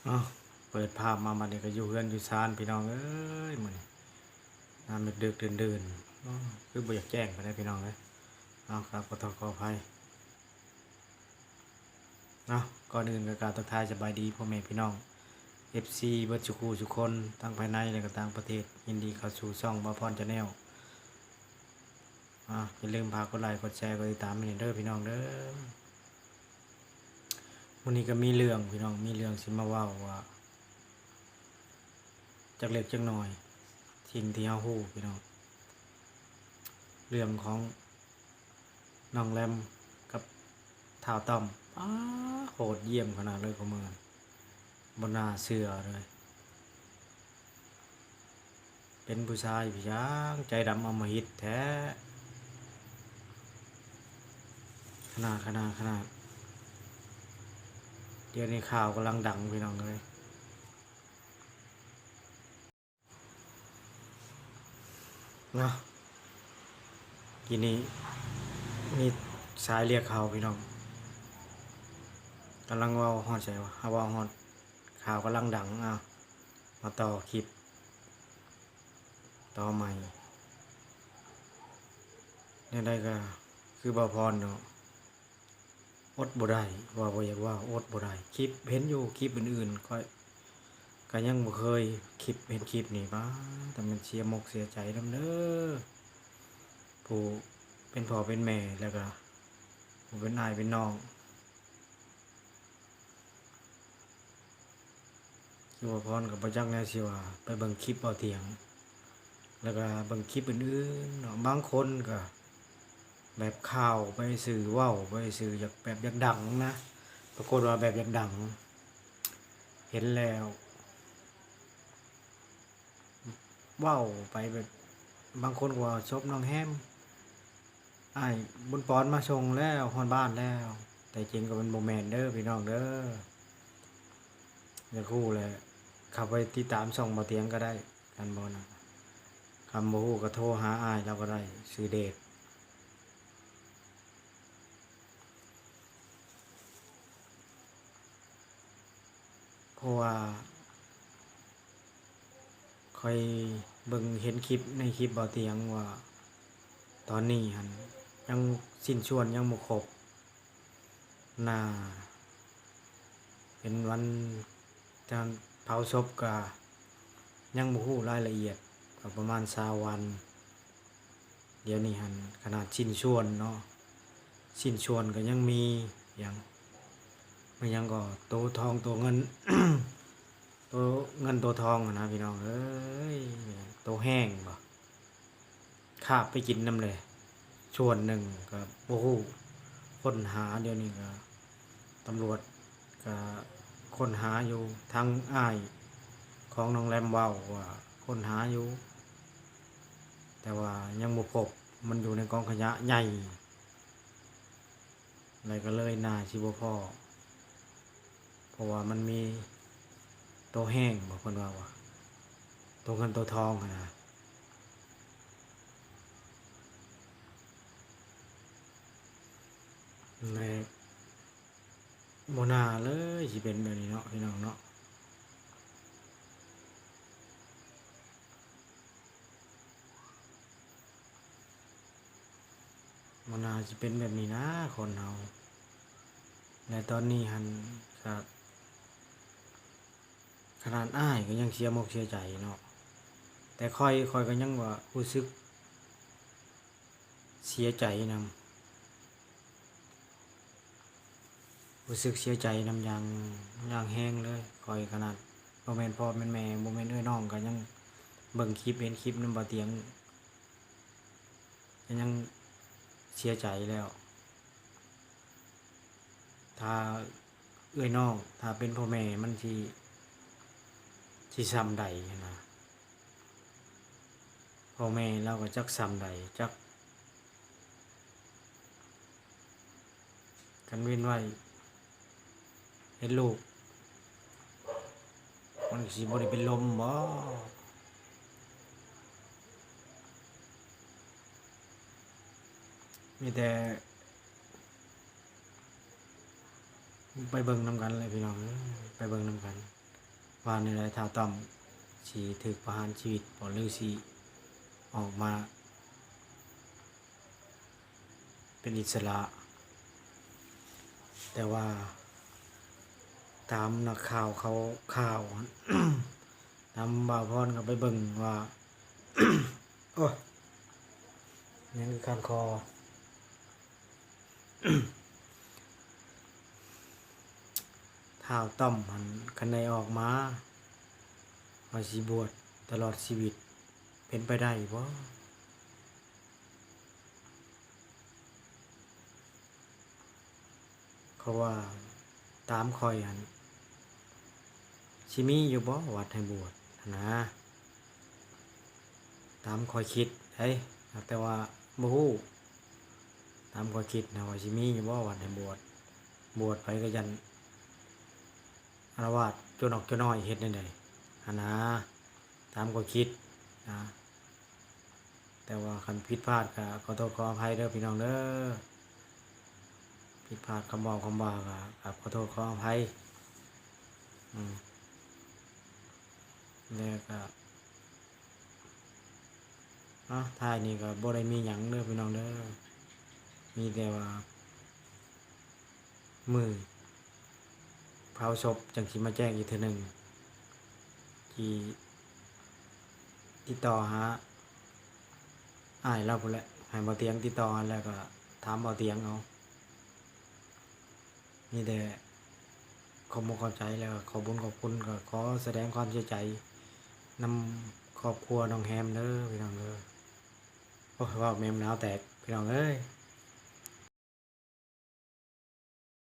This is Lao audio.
ເອົາ ເປີດພາບມາບັດນີ້ກໍຢູ່ເຮືອນຢູ່ຊານພີ່ນ້ອງເອີຍ ມື້ນີ້ຍາມດຶກໆ ດື່ນໆ ໂອ້ ຄືບໍ່ຢາກແຈ້ງປານໃດພີ່ນ້ອງເອີຍ. ເອົາ ກໍຂໍໂທດຂໍອະໄພ. ເນາະ ກ່ອນອື່ນກໍກາບທັກທາຍສະບາຍດີພໍ່ແມ່ພີ່ນ້ອງ ເອັຟຊີ ເບິດສູ່ຄູ່ສູ່ຄົນ ທັງພາຍໃນ ແລະກໍຕ່າງປະເທດ ຍິນດີເຂົ້າສູ່ຊ່ອງບ່າວພອນ Channel. ອາ ຢ່າລືມຝາກກົດໄລ ກົດແຊ ກົດຕິດຕາມໃຫ້ແດ່ເດີພີ່ນ້ອງເດີ. ມື້ນີ້ກໍມີເລື່ອງພີ່ນ້ອງ ມີເລື່ອງຊິມາເວົ້າວ່າ ຈັກເລັກຈັກນ້ອຍ ສິ່ງທີ່ເຮົາຮູ້ພີ່ນ້ອງ ເລື່ອງຂອງ ນ້ອງແລມກັບທ້າວຕ້ອມ ປາ ໂຫດຢ້ຽມຂະໜາດເລີຍ ຂອງເມືອງ ບໍ່ໜ້າເຊື່ອເລີຍ. ເປັນຜູ້ຊາຍຄືຫຍັງ ໃຈດຳອຳມະຫິດແທ້ ຂະໜາດ ຂະໜາດ ຂະໜາດ. ດຽວນີ້ຂ່າວກຳລັງດັງພີ່ນ້ອງເອີຍ. ເນາະ ກີ້ນີ້ມີສາຍລຽກເຮົາພີ່ນ້ອງ ກຳລັງເວົ້າຮອດໃສວະ ເຮົາເວົ້າຮອດຂ່າວກຳລັງດັງ. ເອົາ ມາຕໍ່ຄລິບຕໍ່ໃໝ່ ແນວໃດກໍຄືບ່າວພອນເນາະ ອົດບໍ່ໄດ້ ວ່າບໍ່ຢາກເວົ້າ ອົດບໍ່ໄດ້. ຄລິບເຫັນຢູ່ ຄລິບອື່ນໆ ຂ້ອຍກໍຍັງບໍ່ເຄີຍ ຄລິບ ເຫັນຄລິບນີ້ ປາ ແຕ່ມັນເສຍມົກເສຍໃຈນຳເດີ ຜູ້ເປັນພໍ່ເປັນແມ່ ແລ້ວກໍຜູ້ເປັນອ້າຍເປັນນ້ອງ. ຄືວ່າພອນກໍບໍ່ຈັກແນວຊິວ່າ ໄປເບິ່ງຄລິບເບົາຖຽງ ແລ້ວກໍເບິ່ງຄລິບອື່ນໆເນາະ ບາງຄົນກໍແບບຂ່າວໄປຊື່ ເວົ້າໄປຊື່ ຢາກ ແບບຢາກດັງນະ ປາກົດວ່າແບບຢາກດັງ ເຫັນແລ້ວ ເວົ້າໄປແບບ ບາງຄົນກໍວ່າສົບນ້ອງແຮມ ອ້າຍບຸນປອນມາສົ່ງແລ້ວ ຮອດບ້ານແລ້ວ ແຕ່ຈິງກໍມັນບໍ່ແມ່ນເດີພີ່ນ້ອງເດີ. ຢາກຮູ້ແຫຼະ ເຂົ້າໄປຕິດຕາມຊ່ອງເບົາຖຽງກໍໄດ້ ຄັນບໍ່ນະ ຄັນບໍ່ຮູ້ກໍໂທຫາອ້າຍລາວກໍໄດ້ ຊື່ເດດ. ເພາະວ່າຂ້ອຍເບິ່ງເຫັນຄລິບ ໃນຄລິບເບົາຖຽງວ່າ ຕອນນີ້ຫັ້ນຍັງຊິ້ນຊວນຍັງບໍ່ຄົບ ໜ້າເປັນວັນຈະເຜົາສົບ ກະຍັງບໍ່ຮູ້ລາຍລະອຽດ ກະປະມານຊາວວັນ. ດຽວນີ້ຫັ້ນຂະໜາດຊິ້ນຊວນເນາະ ຊິ້ນຊວນກໍຍັງມີຫຍັງ ມີຫຍັງກໍໂຕທອງໂຕເງິນ ໂຕເງິນໂຕທອງຫັ້ນນະພີ່ນ້ອງເອີຍ ໂຕແຫ້ງບໍ ຄາບໄປກິນນຳເລີຍ ສ່ວນໜຶ່ງກໍບໍ່ຮູ້ ຄົ້ນຫາ ດຽວນີ້ກໍຕຳຫຼວດ ກະຄົ້ນຫາຢູ່ ທາງອ້າຍຂອງນ້ອງແລມເວົ້າວ່າຄົ້ນຫາຢູ່ ແຕ່ວ່າຍັງບໍ່ພົບ ມັນຢູ່ໃນກອງຂະຫຍະໃຫຍ່ ແລ້ວກໍເລີຍໜ້າຊິບໍ່ພໍ້ ເພາະວ່າມັນມີໂຕແຫ້ງບໍ ເພິ່ນວ່າວ່າ ໂຕເງິນໂຕທອງຫັ້ນນະ ແລະ ບໍ່ໜ້າເລີຍຊິເປັນແບບນີ້ເນາະ ພີ່ນ້ອງເນາະ ບໍ່ໜ້າຊິເປັນແບບນີ້ນາຄົນເຮົາ ແລະ ຕອນນີ້ຫັ້ນກະ ຂະໜາດອ້າຍກໍຍັງເສຍມົກເສຍໃຈເນາະ ແຕ່ຂ້ອຍ ຂ້ອຍກໍຍັງວ່າຮູ້ສຶກເສຍໃຈນຳ ຮູ້ສຶກເສຍໃຈນຳຢ່າງ ຢ່າງແຮງເລີຍ ຂ້ອຍຂະໜາດບໍ່ແມ່ນພໍ່ແມ່ນແມ່ ບໍ່ແມ່ນເອື້ອຍນ້ອງ ກໍຍັງເບິ່ງຄລິບ ເຫັນຄລິບນຳບ່າວຕຽງ ກໍຍັງເສຍໃຈແລ້ວ ຖ້າເອື້ອຍນ້ອງ ຖ້າເປັນພໍ່ແມ່ມັນຊິ ຊິສ່ຳໃດຫັ້ນນະ ພໍ່ແມ່ລາວກໍຈັກສ່ຳໃດ ຈັກກັງເວັນໄວ້ ເຫັນລູກ ມັນຊິບໍ່ໄດ້ເປັນລົມບໍ? ມີແຕ່ໄປເບິ່ງນຳກັນແຫຼະພີ່ນ້ອງເອີຍ ໄປເບິ່ງນຳກັນ ວ່າແນວໃດ ທ້າວຕ້ອມຊິຖືກປະຫານຊີວິດບໍ່ ຫຼືຊິອອກມາເປັນອິດສະຫຼະ? ແຕ່ວ່າຕາມນັກຂ່າວເຂົາ ຂ່າວ ນຳບ່າວພອນເຂົ້າໄປເບິ່ງວ່າ ໂອ້ຍ ຍັງຄືຄັນຄໍ. ທ້າວຕ້ອມຫັ້ນ ຄັນໄດ້ອອກມາ ວ່າຊິບວດຕະຫຼອດຊີວິດ ເປັນໄປໄດ້ບໍ່? ເພາະວ່າຕາມຂ້ອຍຫັ້ນ ຊິມີຢູ່ບໍ່ວັດໃຫ້ບວດຫັ້ນນະ? ຕາມຂ້ອຍຄິດເດ້ ຫາກແຕ່ວ່າບໍ່ຮູ້ ຕາມຂ້ອຍຄິດນະ ວ່າຊິມີຢູ່ບໍ່ວັດໃຫ້ບວດ? ບວດໄປກໍຢ້ານອາລະວາດ ຕົວນອກຕົວນ້ອຍ ເຮັດແນວໃດຫັ້ນນະ ຕາມຂ້ອຍຄິດນະ. ແຕ່ວ່າຄັນຜິດພາດກໍຂໍໂທດຂໍອະໄພເດີພີ່ນ້ອງເດີ ຜິດພາດຄຳເວົ້າຄຳວ່າກໍ ກໍຂໍໂທດຂໍອະໄພ. ອືມ ແລ້ວກໍ ເນາະ ທ້າຍນີ້ກໍບໍ່ໄດ້ມີຫຍັງເດີພີ່ນ້ອງເດີ ມີແຕ່ວ່າມື້ເຜົາສົບຈັ່ງຊິມາແຈ້ງອີກເທື່ອໜຶ່ງ ທີ່ຕິດຕໍ່ຫາອ້າຍລາວພຸ້ນແຫຼະ ໃຫ້ບ່າວຕຽງຕິດຕໍ່ ແລ້ວກໍຖາມບ່າວຕຽງເອົາ. ມີແຕ່ຂອບມຸກຂອບໃຈ ແລ້ວກໍຂອບບຸນຂອບຄຸນ ກໍຂໍສະແດງຄວາມເສຍໃຈນຳຄອບຄົວນ້ອງແຮມເດີພີ່ນ້ອງເດີ. ໂອ້ຍ ເວົ້າແມ່ມະນາວແຕກພີ່ນ້ອງເອີຍ.